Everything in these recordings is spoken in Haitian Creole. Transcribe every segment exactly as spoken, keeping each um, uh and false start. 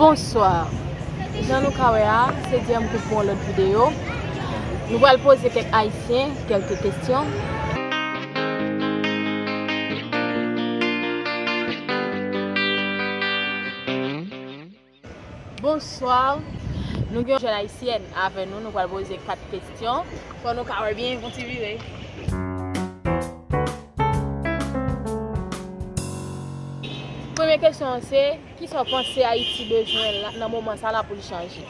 Bonswa. Jan nou ka wè a, se D M Cook pou yon lòt videyo. Nou pral poze kèk Ayisyen kèlke kesyon. Bonswa. Nou gen yon jèn ayisyèn avè nou, nou pral poze kat kesyon. Fò nou ka wè byen, yon ti vire. Premye kesyon an se, kisa w panse Ayiti bezwen la, nan moman sa la pou l chanje?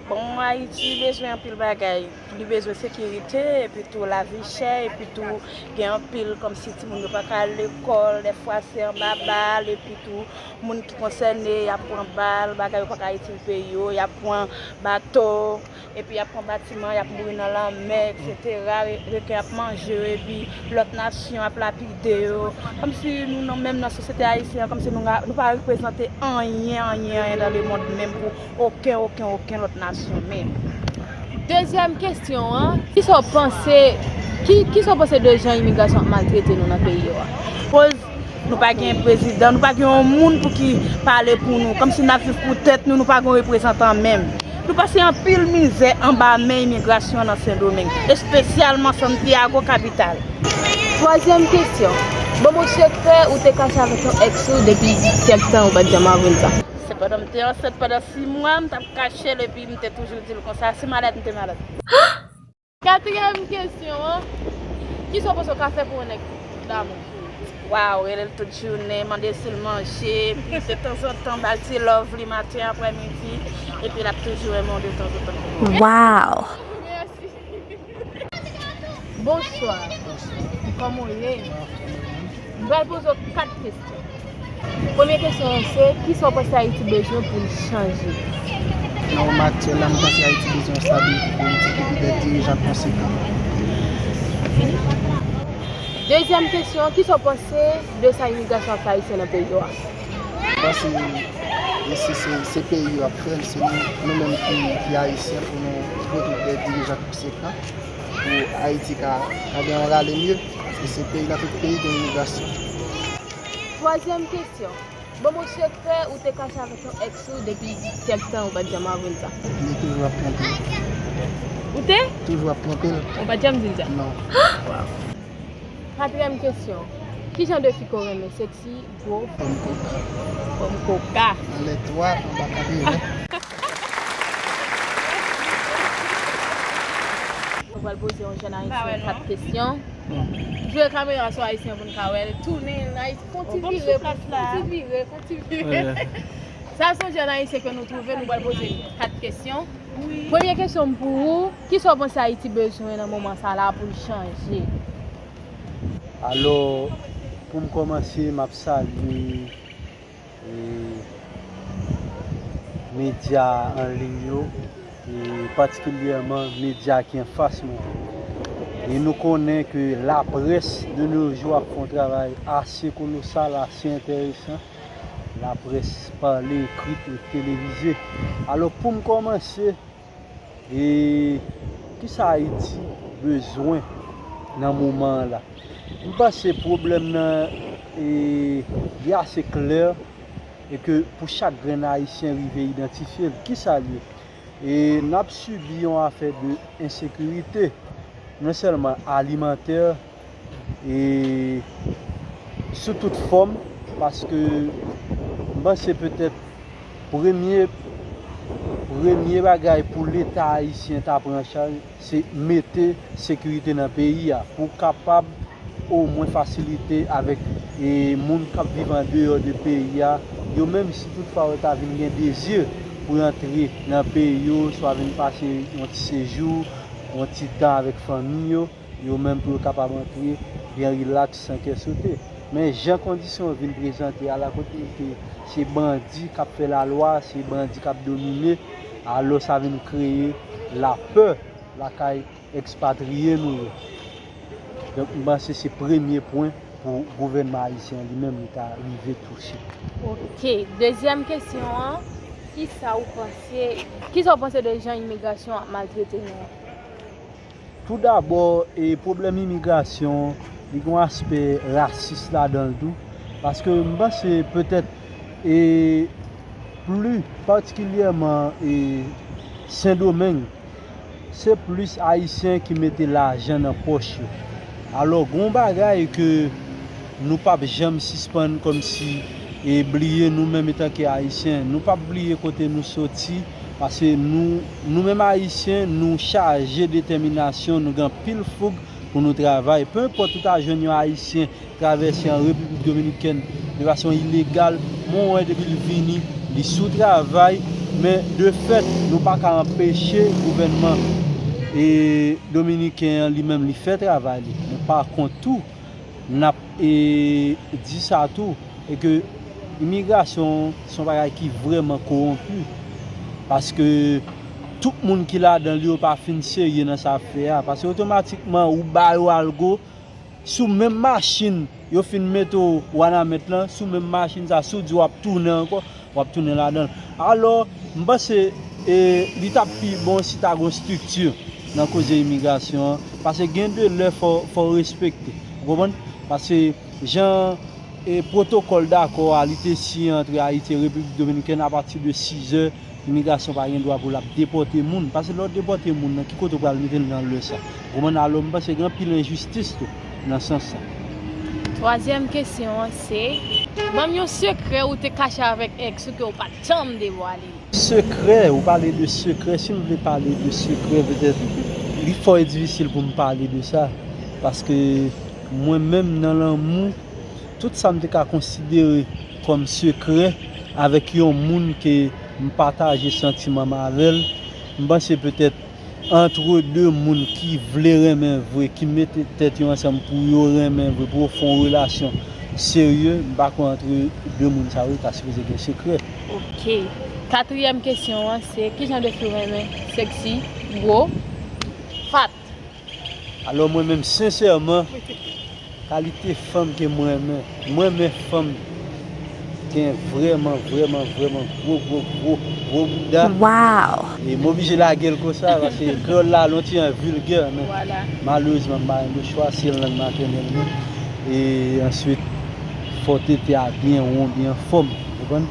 Bon, Ayiti bezwen anpil bagay. Li bezwen sekirite, epi tou lavi chè, epi tou gen anpil kòmsi timoun yo pa ka al lekòl, dèfwa se anba bal, epi tou moun ki konsène, y ap pran bal, bagay yo pa ka itil peyi yo, y ap pran bato, epi y ap pran batiman, y ap mouri nan lanmè, etsetera. Re-, reken ap manje yo, epi lòt nasyon ap lapide yo. Kòmsi nou, nan, menm nan sosyete ayisyen an, kòmsi nou, nou pa reprezante anyen, anyen, anyen dans le monde menm pou okenn, okenn, okenn lòt nasyon menm. Dezyèm kesyon an, kisa w panse, ki, kisa w panse de jan imigrasyon ap maltrete nou nan peyi yo a? Koz nou pa gen prezidan, nou pa gen yon moun pou ki pale pou nou. Kòmsi n ap viv pou tèt nou, nou pa gen yon reprezantan menm. Nou pase anpil mizè anba men imigrasyon nan Sendomeng, espesyalman Santiago, kapital. Twazyèm kesyon. Ban m yon sekrè ou te kache avèk yon èks ou depi kèk tan ou pa t janm avwe l sa. Se pandan m te ansent pandan sis mwa, m t ap kache l epi m te toujou di l konsa, si malad, m te malad. Katriyèm kesyon an, kisa w panse w ka fè pou yon nèg damou? Waw, rele l tout jounen, mande si l manje, epi detanzantan ba l ti love li maten, aprèmidi, epi l ap toujou renmen w detanzantan. Waw! Mèsi. Bonswa. Kòman w ye? M pral poze w kat kesyon. Premye kesyon an se, kisa w panse Ayiti bezwen pou l chanje? Nan moman aktyèl la, m panse Ayiti bezwen yon estabilite politik epi de dirijan konsekan. Dezyèm kesyon, kisa w panse de sa imigrasyon ap fè Ayisyen nan peyi yo a? M panse isi se, se peyi yo ap fè l, se nou, nou menm ki, ki Ayisyen pou nou vote de dirijan konsekan pou Ayiti ka, ka gen yon rale mye, paske se peyi nan tout peyi gen imigrasyon. Twazyèm kesyon. Ban m yon sekrè ou te kache avèk yon èks ou depi kèk tan ou pa t janm avwe l sa. Li toujou ap twonpe l. Ou te? Toujou ap twonpe l. Ou pa t janm di l sa? Non. Waw. Katriyèm kesyon. Ki jan de fi ke w renmen? Seksi, gwo? Fòm koka. Fòm koka. Anlè twa, anba katreven. Nou pral poze yon jèn ayisyen kat kesyon. Vire kamera sou ayisyen pou n ka wè l. Tounen l, Ayisyen. Fè yon ti vire, fè yon ti vire, fè yon ti vire. Sa se yon jèn ayisyen ke nou twouve, nou pral poze l kat kesyon. Premye kesyon m pou ou, kisa w panse Ayiti bezwen nan moman sa la pou l chanje? Alò, pou m kòmanse, m ap salye e, medya an liy yo, e patikilyèman medya ki anfas mwen. E nou konnen ke laprès de nos jours ap fè yon travay ase kolosal, ase enteresan. Laprès pale, ekri, e televize. Alò, pou m kòmanse, E kisa Ayiti bezwen nan moman an la? M panse pwoblèm nan, e, li ase klè e ke pou chak grenn Ayisyen rive idantifye l. Kisa l ye? E n ap sibi yon afè de ensekirite, non sèlman alimantè, e sou tout fòm, paske m panse petèt premye, premye bagay pou Leta ayisyen ta pran chaj, se mete sekirite nan peyi a, pou kapab omwen fasilite avèk, e, moun k ap viv andeyò de peyi a, yo menm si toutfwa yo ta vin gen dezi pou rantre nan peyi yo, swa vin pase yon ti sejou, yon ti tan avèk fanmi yo, yo menm pou yo kapab antre byen rilaks, san kè sote. Men jan kondisyon yo vin prezante a la, kote ke se bandi k ap fè lalwa, se bandi k ap domine, alò sa vin kreye lapè lakay ekspatriye nou yo. Donk, m panse se premye pwen pou gouvènman ayisyen an li menm li ta rive touche. Ok, dezyèm kesyon an, kisa ou panse, kisa w panse de jan imigrasyon ap maltrete nou an? Toudabò, e, pwoblèm imigrasyon, li gen yon aspè rasis ladan l tou. Paske m panse petèt, e, Pli patikilyèman e Sendomeng, se plis Ayisyen ki mete lajan nan pòch yo. Alò, gen yon bagay ke nou p ap janm sispann kòmsi e bliye nou menm etanke Ayisyen. Nou p ap bliye kote nou soti, paske nou, nou menm Ayisyen, nou chaje detèminasyon, nou gen anpil foug pou nou travay. Penenpòt ou ta jwenn yon Ayisyen travèse an Repiblik Dominikèn de fason ilegal, mwen wè depi l vini, li sou travay, men de fèt, nou pa ka anpeche gouvènman e dominiken an li menm li fè travay li. Men pa kont tou, n ap e, di sa tou, e ke imigrasyon se yon bagay ki vrèman kowonpi, paske tout moun ki ladan li yo pa fin serye nan sa ap fè a, paske otomatikman ou ba yo algo, sou menm machin yo fin mete w Wanament lan, sou menm machin sa, si w di w ap tounen ankò, w ap tounen ladan l. Alò, m panse e, li t ap pi bon si ta gen yon estrikti nan koze imigrasyon an, paske gen de lè fò, fò w respekte. Ou konprann? Paske jan e, pwotokòl dakò a, li te siyen ant Ayiti e Repiblik Dominikèn, apati de sizè, imigrasyon pa gen dwa pou l ap depòte moun. Paske lè w depòte moun nan, ki kote w pral mete l nan lè sa? Ou konprann? Alò, m panse gen anpil enjistis tou nan sans sa. Twazyèm kesyon an se, ban m yon sekrè ou te kache avèk èks ou ke w pa t janm devwale. Sekrè, ou pale de sekrè, si m vle pale de sekrè, petèt, li fò e difisil pou m pale de sa, paske mwen menm nan lanmou, tout sa m te ka konsidere kòm sekrè avèk yon moun ke m pataje santiman m avè l, m panse petèt antre de moun ki vle renmen vre, ki mete tèt yo ansanm pou yo renmen vre, pou yo fè yon relasyon serye, m pa kwè antre de moun sa yo ta sipoze gen sekrè. Ok. Katriyèm kesyon an se, ki jan de fi w renmen? Seksi, gwo, fat? Alò, mwen menm, sensèman, kalite fanm ke mwen renmen, mwen renmen fanm gen vrèman, vrèman, vrèman gwo, gwo, gwo, gwo bouda. Wow! E m oblije lage l konsa, paske kreyòl la, l yon ti jan vilgè, men malerezman, m pa gen de chwa, se lang matènèl mwen. E answit, fò tete a byen won, byen fòm, ou konprann?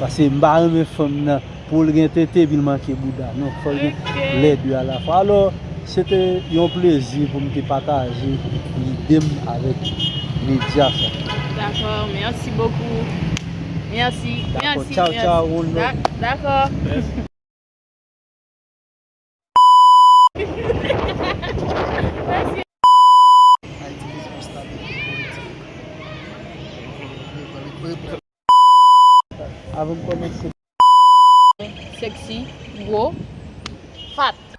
Paske m pa renmen fanm nan pou l gen tete epi l manke bouda. Non, fò l gen lè de alafwa. Alò, se te yon plezi pou m te pataje lide m avèk medya sa. Dakò, mèsi bokou. Mèsi, mèsi, mèsi. Dakò, tchaw, tchaw, one love. Dakò. Avan m kòmanse. Seksi, gwo, fat.